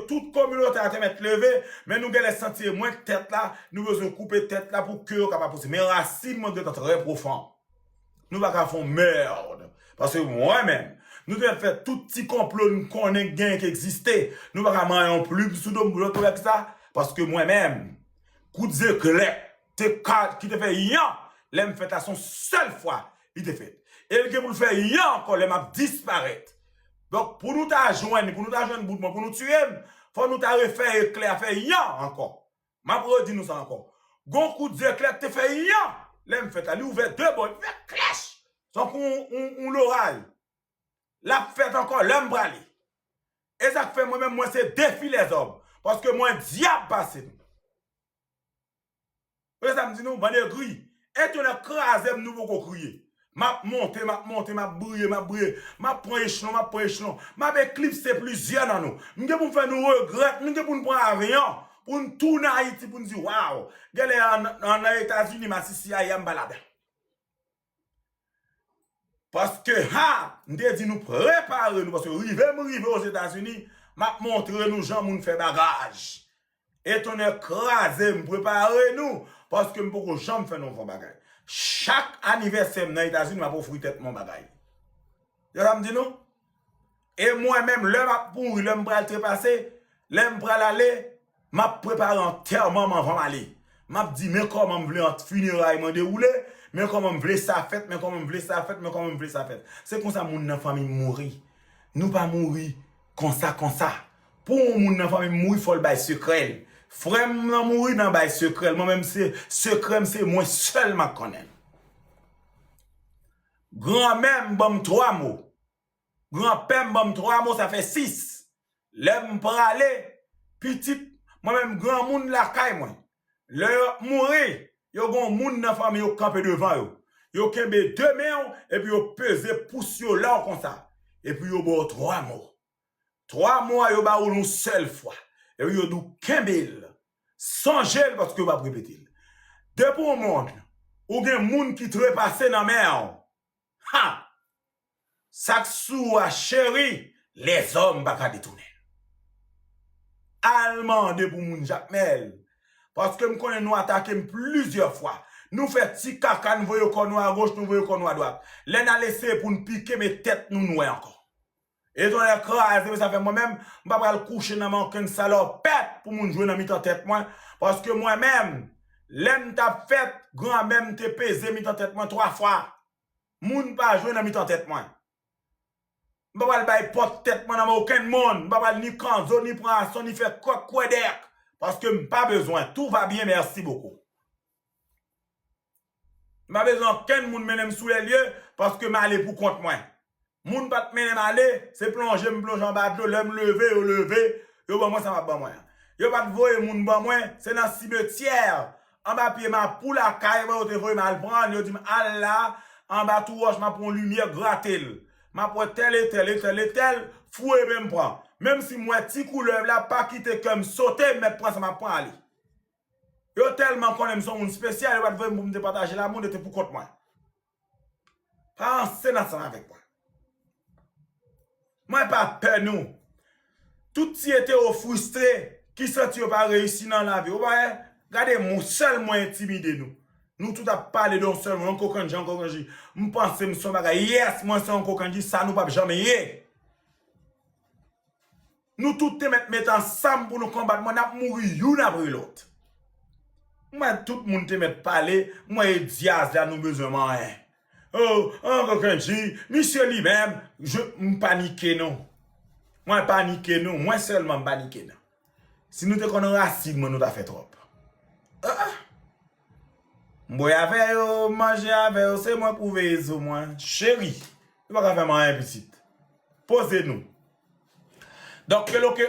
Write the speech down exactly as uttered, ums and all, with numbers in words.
Tout kominote a te mèt leve, men nou genlè santi e mwen tèt la, nou bezwen koupe tèt la pou ke yo kapab pouse. Men rasin mwen gentan trè pwofon. Nou pa ka fè yon mèd. Paske mwen menm, nou te fè tout ti konplo n konnen k genyen k egziste. Nou pa ka manyen yon plim sou do m pou lòt wè sa. Paske mwen menm, kout zeklè te ka, ki te fè yan, lè m fèt la, se yon sèl fwa li te fèt. E l gen pou l fè yan ankò lè m ap disparèt. Donk, pou nou ta jwenn, pou nou ta jwenn bout mwen, pou nou tiye m, fò nou ta refè eklè a fè yan ankò. M ap redi nou sa ankò. Gon kout zeklè k te fè yan lè m fèt la. Li ouvè de bò, li fè klèch. Tankou yon, yon, yon loray. L ap fèt ankò lè m prale. E sa k fè mwen menm, mwen se defi lèzòm. Paske mwen dyab pase nou. Ou sa m di nou, bann egri. E tonnè kraze m, nou poko kriye. M ap monte, m ap monte, m ap briye, m ap briye. M ap pran echelon, m ap pran echelon. M ap eklipse plizyè nan nou. M gen pou m fè nou regrèt, m gen pou n pran avyon, pou n tounen Ayiti, pou n di, waw, genlè an, an, nan Etazini, masisi a, m pa ladan. Paske, ha, m te di nou prepare nou, paske rive m rive Ozetazini, m ap montre nou jan moun fè bagaj. E tonnè kraze m, prepare nou, paske m poko janm fè nou fon bagay. Chak anivèsè m nan Etazini, m ap ofri tèt mwen yon bagay. Yo sa m di nou? E mwen menm, lè m ap mouri, lè m pral trepase, lè m pral ale, m ap prepare antèman m anvan m ale. M ap di, men kòman m vle ant-, fineray mwen dewoule, men kòman m vle sa fèt, men kòman m vle sa fèt, men kòman m vle sa fèt. Se konsa moun nan fanmi m mouri. Nou pa mouri konsa, konsa. Pou yon moun nan fanmi m mouri, fò l bay sekrè l. Frè m nan mouri nan bay sekrè l. Mwen menm, se sekrè m, se mwen sèlman k konnen l. Granmè m ban m twa mo. Granpè m ban m twa mo, sa fè sis. Lè m prale, pitit, mwen menm granmoun lakay mwen. Lè yo ap mouri, yo gen yon moun nan fanmi yo k kanpe devan yo. Yo kenbe de men w, epi yo peze pous yo la w konsa. Epi yo ba w twa mo. Twa mo a yo ba ou l yon sèl fwa. Epi yo di w kenbe l. Sonje l paske yo p ap repete l. Depi yon moun, ou gen moun ki trepase nan men w. Ha! Sa k sou ou a cheri, lèzòm pa ka detounen l. Al mande pou moun Jakmèl. Paske m konnen nou atake m plizyè fwa. Nou fè ti kaka, n voye kò nou agoch, nou voye kò nou adwat. Lè n al eseye pou n pike, men tèt nou nwè ankò. E tonnè kraze, men sa fè mwen menm, m pa pral kouche nan men okenn salopèt pou moun jwe nan mitan tèt mwen. Paske mwen menm, lè m t ap fèt, granmè m te peze mitan tèt mwen twa fwa. Moun pa jwe nan mitan tèt mwen. M pa pral bay pòt tèt mwen nan men okenn moun. M pa pral ni kanzo, ni pran ason, ni fè kòk kwèdèk. Paske m pa bezwen. Tout va bien, merci beaucoup. M pa bezwen okenn moun mennen m sou lè lye, paske m ale pou kont mwen. Moun pa t mennen m ale, se plonje m plonje anba dlo. Lè m leve, yo leve, yo ban mwen sa m ap ban mwen an. Yo pa t voye moun ban mwen, se nan simetyè, anba pye mapou lakay mwen, yo te voye m al pran l, yo di m, "Al la, anba tou wòch, m ap pran yon limyè, grate l. M ap wè tèl e tèl e tèl e tèl, fouye men m pran." Menm si m wè ti koulèv la, pa kite kè m sote, m mèt pran sa m ap pran ale. Yo tèlman konnen m se yon moun espesyal, yo pa t voye m pou m te pataje lamoun, yo te pou kont mwen. Pa ranse nan ansanm avèk mwen. Mwen pa pè nou. Tout ti etewo fristre ki santi yo pa reyisi nan lavi. Ou pa wè? Gade mwen, sèl mwen entimide nou. Nou tout ap pale de yon sèl moun, Uncle Kendji, Uncle Kendji. M panse m se yon bagay. Yes, mwen se Uncle Kendji, sa nou p ap janm ye. Nou tout te mèt met ansanm pou nou konbat mwen, n ap mouri youn apre lòt. Mwen, tout moun te mèt pale, mwen e Dyaz la, nou bezwen manyen. Oh, Uncle Kendji, misye li menm, je, m panike non. Mwen panike non, mwen sèlman m panike non. Si nou te konn rasin mwen, nou ta fè twòp. Ah, ah. M bwè avè yo, m manje avè yo, se mwen pou veye zo mwen. Cheri, nou pa ka fè m anyen pitit. Poze nou. Donk, ke lo ke